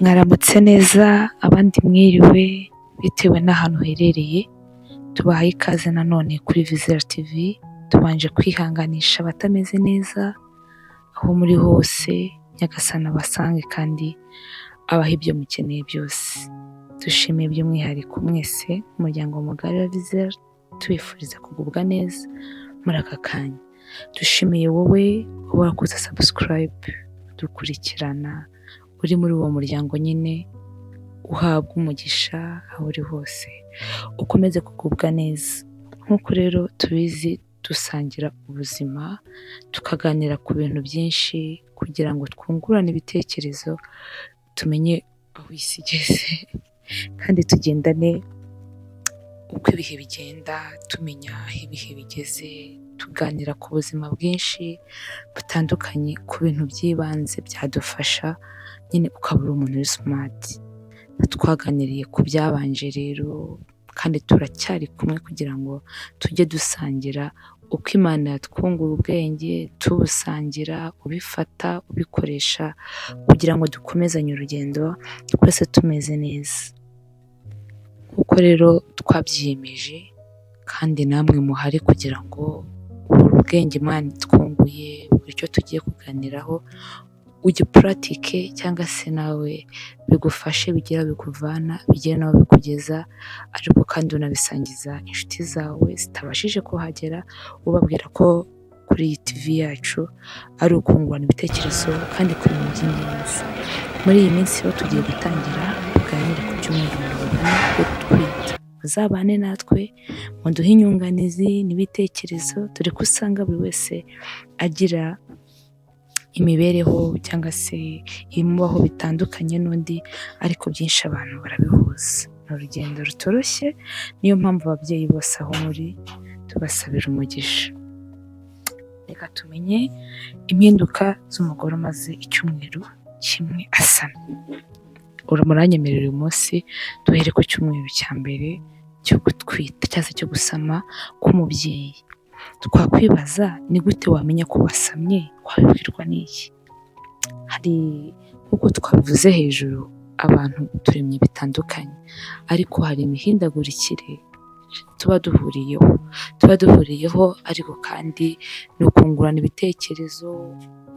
Mwaramutse neza abandi mwiriwe bitewe n'ahantu uherereye, tubahaye ikaze nanone kuri Vizere TV, tubanje kwihanganisha abatameze neza, aho muri hose Nyagasani abasange kandi abahe ibyo mukeneye byose. Dushimiye by'umwihariko mwese umuryango mugari wa Vizere, tubifuriza kugubwa neza muri aka kanya. Dushimiye wowe uba wakoze subscribe, udukurikirana, uri muri uwo muryango nyine, uhabwa umugisha aho uri hose, ukomeze kugubwa neza. Nk'uko rero tubizi dusangira ubuzima, tukaganira ku bintu byinshi kugira ngo twungurane ibitekerezo, tumenye aho isi igeze kandi tugendane uko ibihe bigenda, tumenya aho ibihe bigeze, tuganira ku buzima bwinshi butandukanye, ku bintu by'ibanze byadufasha nyine ukaba uri umuntu uri smart. Twaganiriye ku byabanje rero kandi turacyari kumwe kugira ngo tujye dusangira uko Imana yatwungura ubwenge, tubusangira, ubifata, ubikoresha kugira ngo dukomezanye urugendo twese tumeze neza. Nk'uko rero twabyiyemeje kandi namwe muhari kugira ngo ubu bwenge Imana itwunguye, buri cyo tugiye kuganiraho ugipuratike cyangwa se nawe bigufashe bigire aho bikuvana, bigire n'aho bikugeza, ariko kandi unabisangiza inshuti zawe zitabashije kuhagera, ubabwira ko kuri iyi TV yacu ari ukungurana ibitekerezo kandi ku bintu by'ingenzi. Muri iyi minsi rero tugiye gutangira tuganire ku byumweru 40 byo gutwita. Muzabane natwe muduhe inyunganizi n'ibitekerezo, dore ko usanga buri wese agira imibereho cyangwa se ibimubaho bitandukanye n'undi, ariko byinshi abantu barabihuza. Ni urugendo rutoroshye, niyo mpamvu ababyeyi bose aho muri tubasabira umugisha. Reka tumenye impinduka z'umugore umaze icyumweru kimwe asamye. Muranyemerera uyu munsi duhere ku cyumweru cya mbere cyo gutwita cyangwa se cyo gusama k'umubyeyi. Twakwibaza ni gute wamenya ko wasamye, wabibwirwa n'iki? Hari nk'uko twabivuze hejuru, abantu turemye bitandukanye, ariko hari imihindagurikire tuba duhuriyeho ariko kandi ni ukungurana ibitekerezo,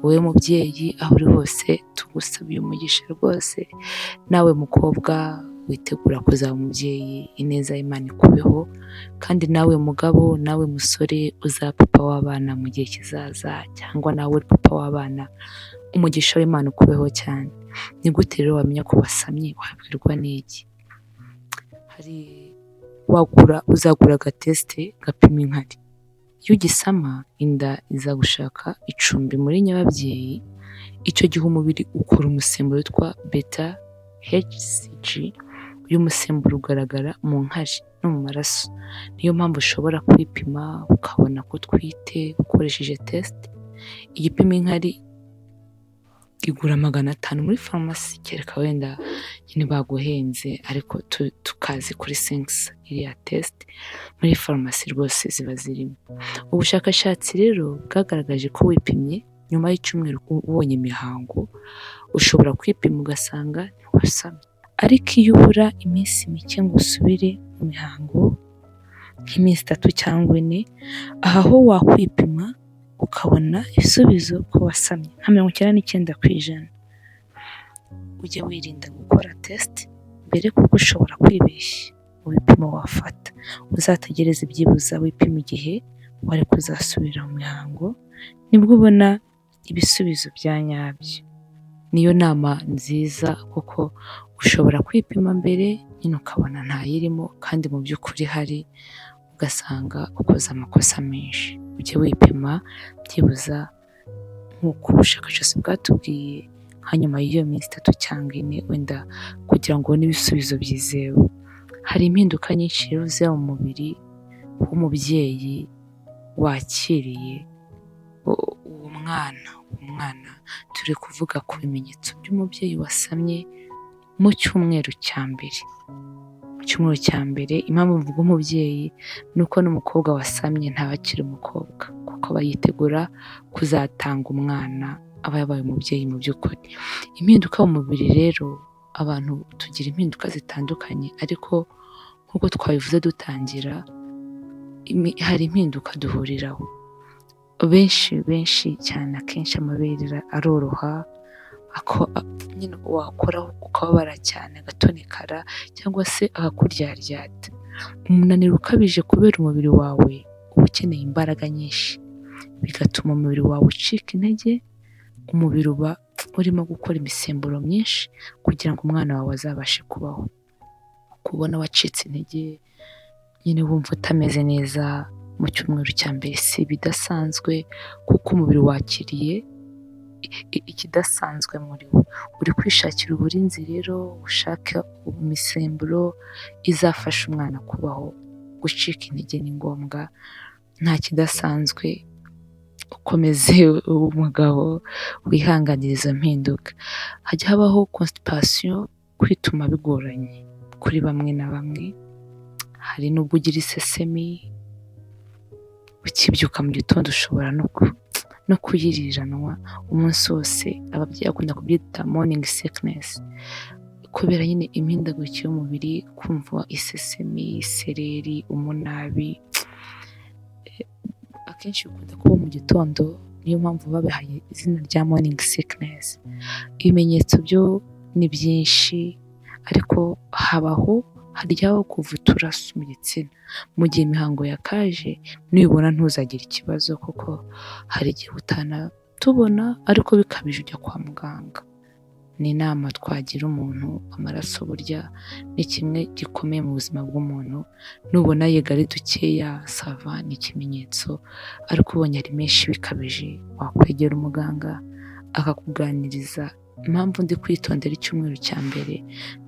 wowe mubyeyi aho uri hose tugusabiye umugisha rwose, nawe mukobwa witegura kuzaba umubyeyi ineza y'Imana ikubeho, kandi nawe mugabo, nawe musore uzaba papa w'abana mu gihe kizaza cyangwa nawe uri papa w'abana, umugisha w'Imana ukubeho cyane. Ni gute rero wamenya ko wasamye, wabwirwa n'iki? Hari uzagura agatesite gapima inkari. Iyo ugisama inda iza gushaka icumbi muri nyababyeyi, icyo gihe umubiri ukora umusemburo witwa beta HCG, uyu musemburo ugaragara mu nkari no mu maraso, niyo mpamvu ushobora kwipima ukabona ko utwite ukoresheje tesite. Igipima inkari igura 500 muri farumasi, kereka wenda nyine baguhenze, ariko tukazi kuri senkisa iriya tesite muri farumasi rwose ziba zirimo. Ubushakashatsi rero bwagaragaje ko wipimye nyuma y'icyumweru ubonye imihango, ushobora kwipima ugasanga ntiwasamye, ariko iyo ubura iminsi mike ngo usubire mu mihango nk'iminsi 3 cyangwa 4, aha ho wakwipima ukabona ibisubizo ko wasamye nka 99%. Ujye wirinda gukora tesite mbere kuko ushobora kwibeshya mu bipimo wafata. Uzategereze byibuze wipime igihe wari kuzasubira mu mihango, nibwo ubona ibisubizo bya nyabyo. Niyo nama nziza kuko ushobora kwipima mbere nyine ukabona ntayirimo kandi mu by'ukuri hari, ugasanga ukoze amakosa menshi. Ujye wipima byibuza nk'uko ubushakashatsi bwatubwiye, nka nyuma y'iyo minsi 3 cyangwa 4 wenda kugira ngo ubone ibisubizo byizewe. Hari impinduka nyinshi rero ziba mu mubiri w'umubyeyi wakiriye uwo mwana. Umwana turi kuvuga ku bimenyetso by'umubyeyi wasamye mu cyumweru cya mbere. Mu cyumweru cya mbere, impamvu mvuga umubyeyi ni uko n'umukobwa wasamye ntaba akiri umukobwa, kuko aba yitegura kuzatanga umwana, aba yabaye umubyeyi mu by'ukuri. Impinduka mu mubiri rero Abantu tugira impinduka zitandukanye, ariko nk'uko twabivuze dutangira, hari impinduka duhuriraho. Benshi benshi cyane akenshi amabere aroroha, nyine wakoraho ukababara cyane agatonekara cyangwa se akakuryaryata. Umunaniro ukabije kubera umubiri wawe uba ukeneye imbaraga nyinshi, bigatuma umubiri wawe ucika intege, umubiri uba urimo gukora imisemburo myinshi kugira ngo umwana wawe azabashe kubaho. Kubona wacitse intege, nyine wumva utameze neza mu cyumweru cya mbere si ibidasanzwe, kuko umubiri wakiriye ikidasanzwe muri wo. Uri kwishakira uburinzi rero, ushaka imisemburo izafasha umwana kubaho. Gucika intege ni ngombwa, nta kidasanzwe, ukomeze ube umugabo, wihanganire izo mpinduka. Hajya habaho constipation, kwituma bigoranye kuri bamwe na bamwe, hari n'ubwo ugira isesemi, ukibyuka mu gitondo ushobora no kuyiriranwa umunsi wose. Ababyeyi bakunda kubyita morning sickness, kubera nyine imihindagurikire y'umubiri, kumva isesemi, isereri, umunabi, akenshi bikunda kuba mu gitondo, niyo mpamvu babihaye izina rya morning sickness. Ibimenyetso byo ni byinshi, ariko habaho haryaho kuva uturaso mu gitsina. Mu gihe imihango yakaje, nubibona ntuzagire ikibazo, kuko hari igihe utanatubona, ariko bikabije ujya kwa muganga. Ni inama twagira umuntu, amaraso burya ni kimwe gikomeye mu buzima bw'umuntu, nubona yega ari dukeya ça va, ni ikimenyetso, ariko ubonye ari menshi bikabije wakwegera umuganga akakuganiriza. Impamvu ndi kwitondera icyumweru cya mbere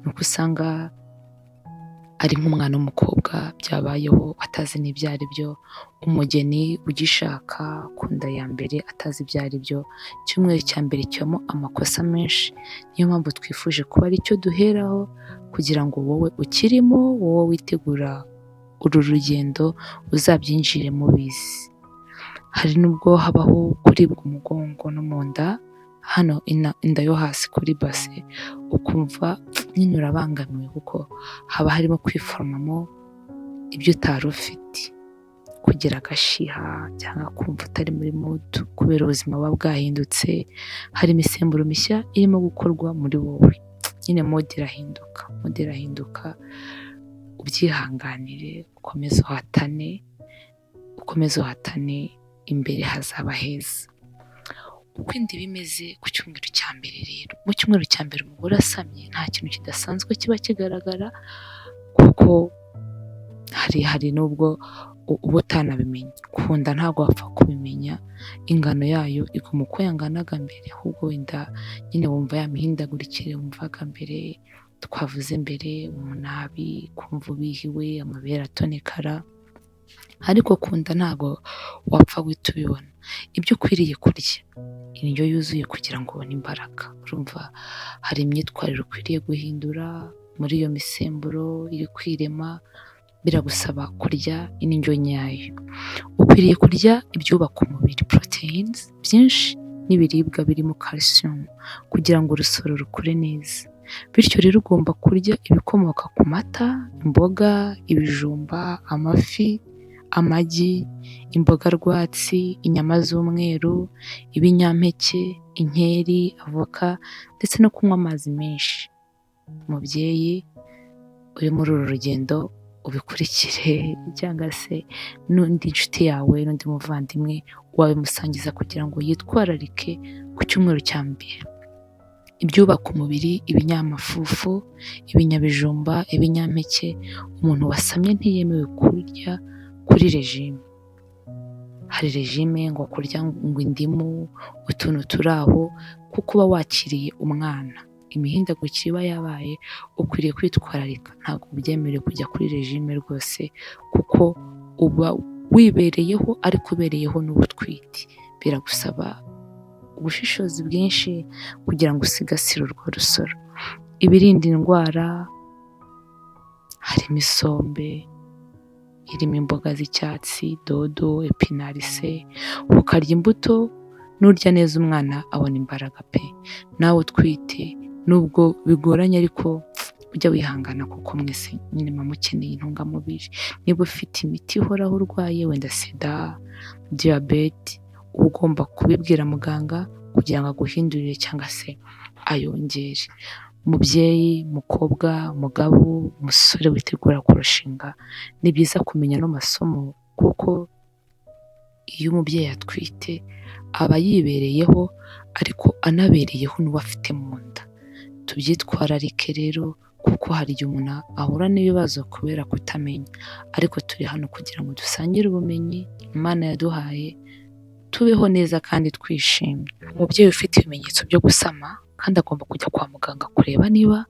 ni uko usanga ari nk'umwana w'umukobwa byabayeho atazi n'ibyo ari byo, umugeni ugishaka ku nda ya mbere atazi ibyo ari byo. Icyumweru cya mbere kibamo amakosa menshi, niyo mpamvu twifuje kuba aricyo duheraho kugira ngo wowe ukirimo, wowe witegura uru rugendo uzabyinjiremo ubizi. Hari n'ubwo habaho kuribwa umugongo no mu nda, hano inda yo hasi kuri base, ukumva nyine urabangamiwe kuko haba harimo kwiforomamo ibyo utari ufite, kugira agashiha cyangwa kumva utari muri mood kubera ubuzima buba bwahindutse, hari imisemburo mishya irimo gukorwa muri wowe, nyine mood irahinduka, mood irahinduka, ubyihanganire, ukomeze uhatane, ukomeze uhatane, imbere hazaba heza. Uko inda iba imeze ku cyumweru cya mbere rero, mu cyumweru cya mbere umugore asamye nta kintu kidasanzwe kiba kigaragara, kuko hari n'ubwo uba utanabimenya. Ku nda ntabwo wapfa kubimenya, ingano yayo iguma uko yanganaga mbere, ahubwo wenda nyine wumva ya mihindagurikire wumvaga mbere, twavuze mbere, umunabi, kumva ubihiwe, amabere atonekara, ariko ku nda ntabwo wapfa guhita ubibona. Ibyo ukwiriye kurya, indyo yuzuye kugira ngo ubone imbaraga. Urumva hari imyitwarire ukwiriye guhindura muri iyo misemburo iri kwirema, biragusaba kurya indyo nyayo. Ukwiriye kurya ibyubaka umubiri, proteins byinshi n'ibiribwa birimo calcium kugira ngo urusoro rukure neza. Bityo rero ugomba kurya ibikomoka ku mata, imboga, ibijumba, amafi, amagi, imboga rwatsi, inyama z'umweru, ibinyampeke, inkeri, avoka ndetse no kunywa amazi menshi. Mubyeyi uri muri uru rugendo ubikurikire, cyangwa se n'undi nshuti yawe n'undi muvandimwe wabimusangiza kugira ngo yitwararike ku cyumweru cya mbere. Ibyubaka umubiri, ibinyamafufu, ibinyabijumba, ibinyampeke, umuntu wasamye ntiyemewe kurya kuri regime. Hari regime ngo kurya ngo indimu, utuntu turi aho, kuko uba wakiriye umwana. Imihindagurikire iba yabaye, ukwiriye kwitwararika, ntabwo ubyemerewe kujya kuri regime rwose, kuko uba wibereyeho ariko ubereyeho n'ubutwite. Biragusaba ubushishozi bwinshi kugira ngo usigasire urwo rusoro. Ibirinda indwara harimo isombe, irimo imboga z'icyatsi, dodo, epinari se, ukarya imbuto, nurya neza umwana abona imbaraga pe! Nawe utwite Nubwo bigoranye ariko ujya wihangana kuko mwese nyine muba mukeneye intungamubiri. Niba ufite imiti ihoraho urwaye wenda sida, diyabete, uba ugomba kubibwira muganga kugira ngo aguhindurire cyangwa se ayongere. Mubyeyi, mukobwa, mugabo, umusore witegura kurushinga, ni byiza kumenya ano masomo kuko iyo umubyeyi atwite aba yibereyeho ariko anabereyeho n'uwo afite mu nda. Tubyitwararike rero kuko hari igihe umuntu ahura n'ibibazo kubera kutamenya, ariko turi hano kugira ngo dusangire ubumenyi Imana yaduhaye, tubeho neza kandi twishimye. Umubyeyi ufite ibimenyetso byo gusama kandi agomba kujya kwa muganga kureba niba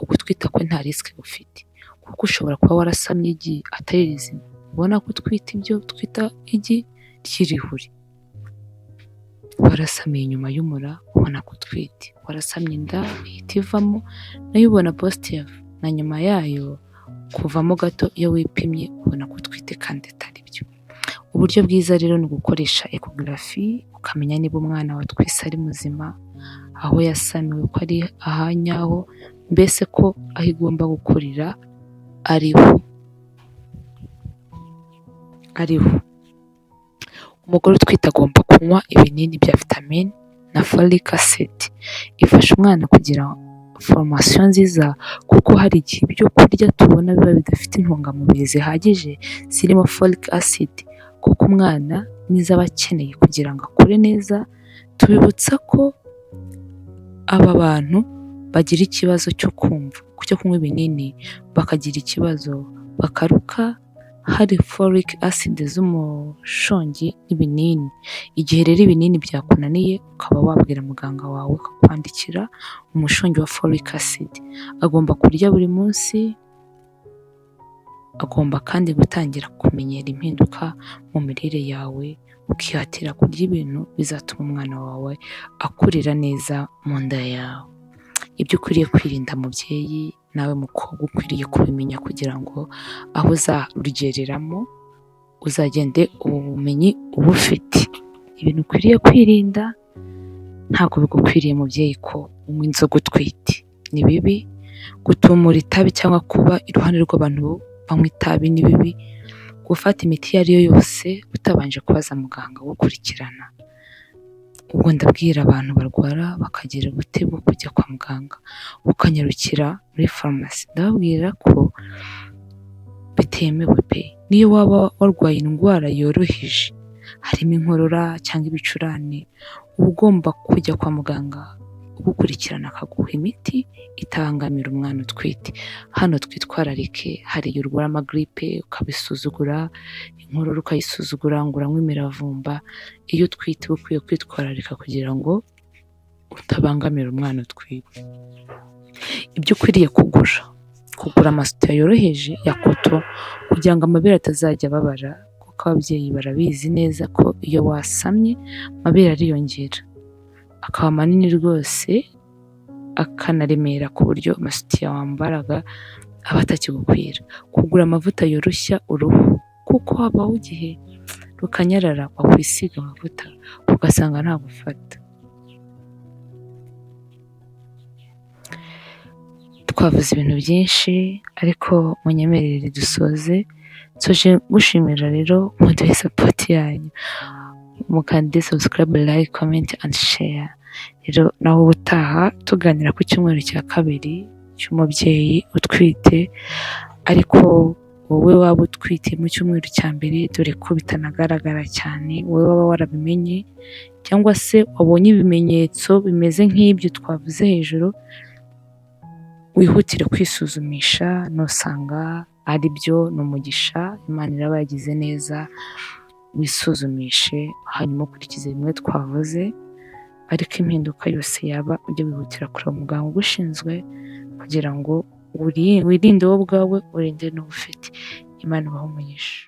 ugutwita kwe nta risike gufite, kuko ushobora kuba warasamye igi atari rizima, ubona ko utwite ibyo twita igi ry'irihuri, warasamiye inyuma y'umura ubona ko utwite, warasamye inda ihita ivamo nayo ubona positive, na nyuma yayo kuvamo gato iyo wipimye ubona ko utwite kandi atari byo. Uburyo bwiza rero ni ugukoresha ekogarafi ukamenya niba umwana watwise ari muzima, aho yasamiwe ko ari ahanyaho, mbese ko aho igomba gukurira ariho. Umugore utwite agomba kunywa ibinini bya vitamine na folic acid, ifasha umwana kugira formation nziza kuko hari igihe ibyo kurya tubona biba bidafite intungamubiri zihagije zirimo folic acid, kuko umwana nizo aba akeneye kugira ngo akure neza. Tubibutsa ko aba bantu bagira ikibazo cyo kumva, cyo kunywa ibinini bakagira ikibazo bakaruka, hari folic acid z'umushongi n'ibinini. Igihe rero ibinini byakunaniye ukaba wabwira muganga wawe akakwandikira umushongi wa folic acid. Agomba kurya buri munsi, agomba kandi gutangira kumenyera impinduka mu mirire yawe, ukihatira kurya ibintu bizatuma umwana wawe akurira neza mu nda yawe. Ibyo ukwiriye kwirinda mubyeyi, nawe mukobwa ukwiriye kubimenya kugira ngo aho uzarugereramo uzagende ubu bumenyi ubufite. Ibintu ukwiriye kwirinda, ntabwo bigukwiriye mubyeyi ko unywa inzoga utwite, ni bibi. Gutumura itabi cyangwa kuba iruhande rw'abantu banywa itabi ni bibi. Gufata imiti iyo ari yo yose utabanje kubaza muganga ugukurikirana. Ubwo ndabwira abantu barwara bakagira ubute bwo kujya kwa muganga, ukanyarukira muri farumasi, ndababwira ko bitemewe pe! Niyo waba warwaye indwara yoroheje harimo inkorora cyangwa ibicurane, uba ugomba kujya kwa muganga ugukurikirana akaguha imiti itabangamira umwana utwite. Hano twitwararike, hari igihe urwara amagiripe ukabisuzugura, inkorora ukayisuzugura ngo uranywa imiravumba, iyo utwite uba ukwiye kwitwararika kugira ngo utabangamira umwana utwite. Ibyo ukwiriye kugura, kugura amasutiye yoroheje ya koto kugira ngo amabere atazajya ababara, kuko ababyeyi barabizi neza ko iyo wasamye amabere ariyongera akaba manini rwose, akanaremera ku buryo amasutiye wambaraga aba atakigukwira. Kugura amavuta yoroshya uruhu kuko habaho igihe rukanyarara wakwisiga amavuta ugasanga ntagufata. Twavuze ibintu byinshi ariko munyemerere dusoze, nsoje ngushimira rero muduhe sapoti yanyu, mukande subscribe, like, comment and share. Rero naho ubutaha tuganira ku cyumweru cya kabiri cy'umubyeyi utwite, ariko wowe waba utwite mu cyumweru cya mbere dore ko bitanagaragara cyane, wowe waba warabimenye cyangwa se wabonye ibimenyetso bimeze nk'ibyo twavuze hejuru, wihutire kwisuzumisha, nusanga ari byo ni umugisha, Imana iraba yagize neza, wisuzumishe hanyuma ukurikize bimwe twavuze, ariko impinduka yose yaba ujye wihutira kureba muganga ugushinzwe kugira ngo wirinde wowe ubwawe, urinde n'uwo ufite. Imana ibahe umugisha.